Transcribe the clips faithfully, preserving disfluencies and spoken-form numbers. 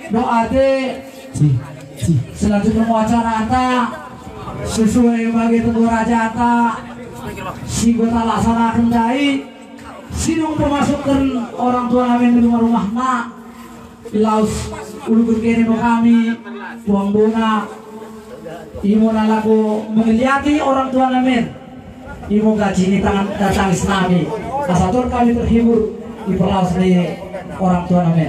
Dohot ate, selanjutna acaranta, sesuai bahen tu raja ate, sian hita laksanakan dai, sidung pamasuk ni orang tua nami di rumah-rumahna, laos uluhon kene ma hami, puang bona, imo na laho mangaliati orang tua nami. Imo gaji ni tangan, eh, tangis nami. Asa tor hami terhibur di perlaos ni orang tua nami.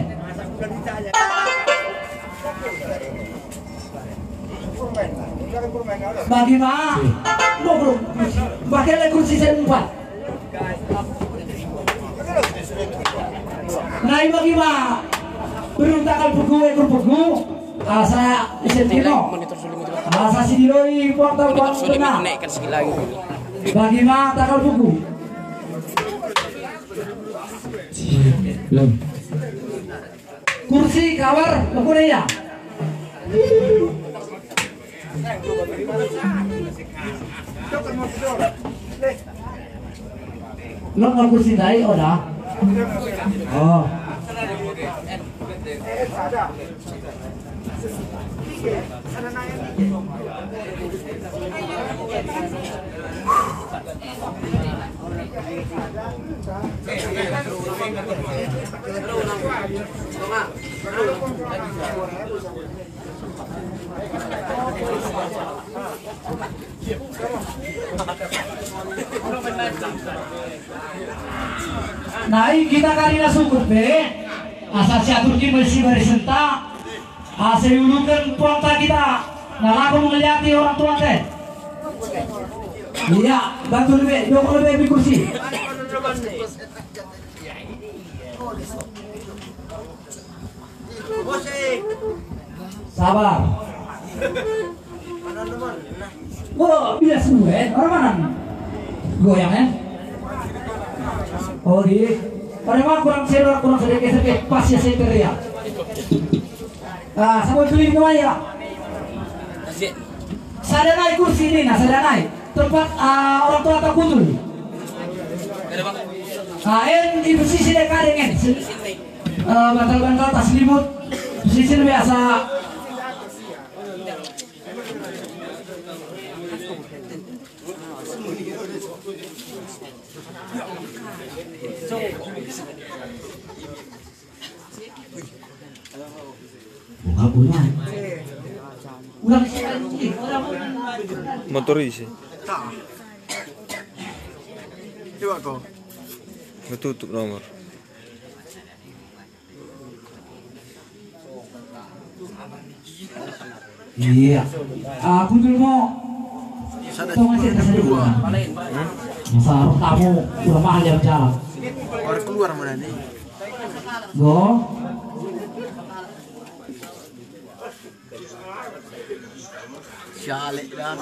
Bagi ma, bagi ma kursi saempat. Nai bagi ma, beruntak al pegu, ekor pegu. Asa isen tino. Asa sidiloi puang tau puang tena. Bagi ma takal buku. Kursi kawar buku ya. Lo mau kursi dai, oda. Oh. Nai hita karina sungkun pe, asa siaturhon ma sibarisenta, asa iuluhon puangta hita, na laho mangaliati orang tua te. Iya, bantu lebih, dokter lebih kursi. Sabar. Wah, bilas gue, eh. Orang mana? Goyang, eh. Oh, di. Pada mah kurang sedikit, kurang sedikit, sedikit. Pas ya, saya teriak. Ah, sama itu ini kemana ya? Sada nai kursi ini, nah, sada nai. Tempat, ah, orang tua tak kutul. Ah, en, ibu sisi dek kadeng, en. Eh, bantal-bantal, tas selimut. Sisil biasa. Buka punya. Ulang. Motor isi. Coba kau. Ketutup nomor. Iya. Aku dulu mau. Tong aja kasih dulu. Masa tamu udah mahal ya jalan. Baru keluar mana nih? Go. Sialek dah.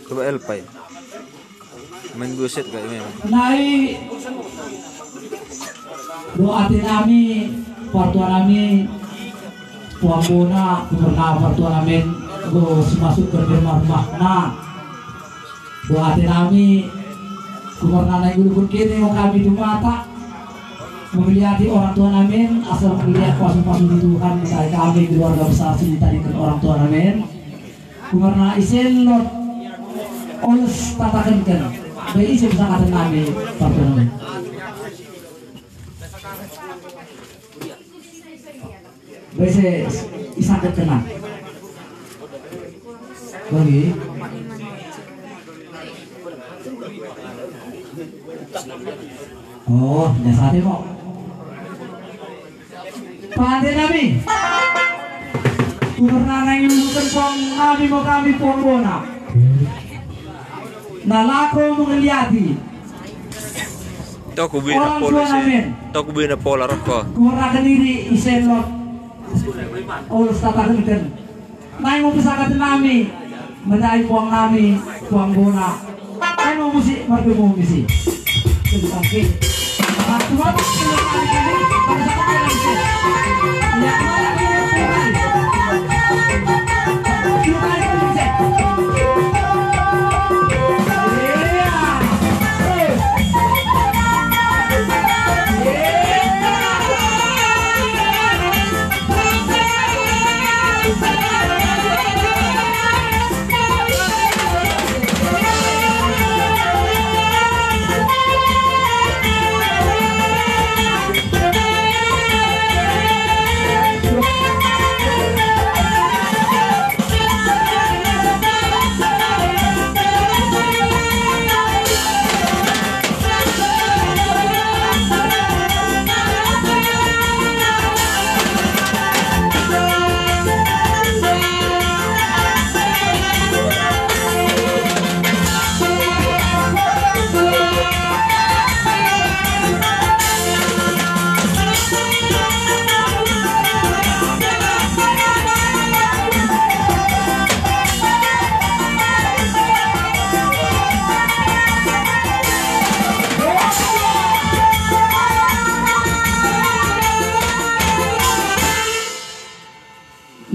Coba Elpai. Main dua set gak memang. Nai. Dohot ate nami, partua nami, puang bona, gubernur partua nami, go simasuk ke rumah-rumah. Nah. Dohot ate nami, gubernur na iuluhon kene ma hami tu hita. Mangaliati orang tua nami, asa mangaliat pasu-pasu ni Tuhan, mangaliat hami keluarga besar Sitinjak, orang tua nami. Gubernur ise lot, olos tatakenken. Be ise bisa kata nami, partua nami. Bese isangkut kena. Bagi. Oh, dasar mo. Pande nami. Gubernur na iuluhon puang nami ma hami puang bona. Na laho mangaliati. Toko bina pola se. Toko bina pola rokko. Gubernur na iuluhon ise lot. Olos tatakenken. Nai ma pusaka nami. Mendai puang nami, puang bona. Nai ma musik marga musik.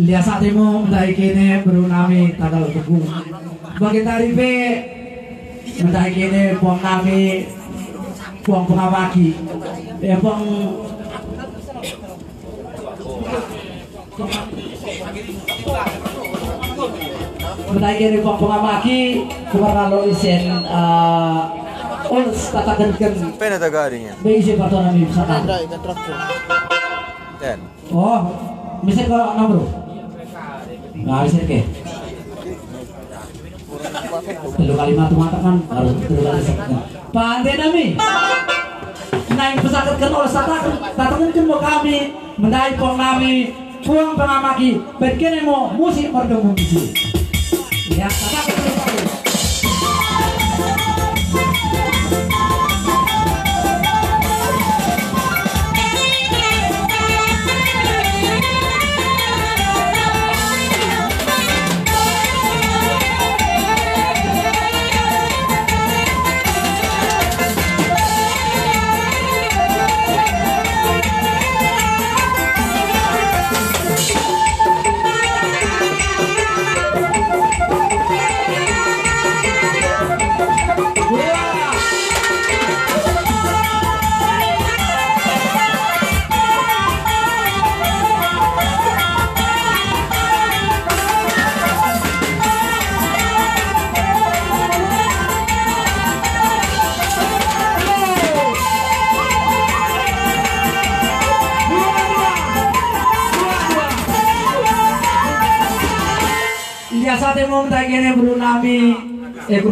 Ia sahat ma mendai kene boru nami Tagal Tugu. Bagian dari pe mendai kene puang nami, puang pengamaki. Ya, puang. Mendai kene puang pengamaki, kumaralo isen, eh, oles tatakenken. Pena tagaring ya. Be ise partonami saka. Ten. Oh, bisa ke nomor. Nah, bisa ke. Telu kali mata mata kan, harus telu kali sakit. Pande nami. Naeng pesakit kan oleh satak, datangkan ke kami, mendai puang nami, puang pengamaki, berkene mo musik merdu musik. Ya, satak. Ia sahat ma mendai kene boru nami, eh,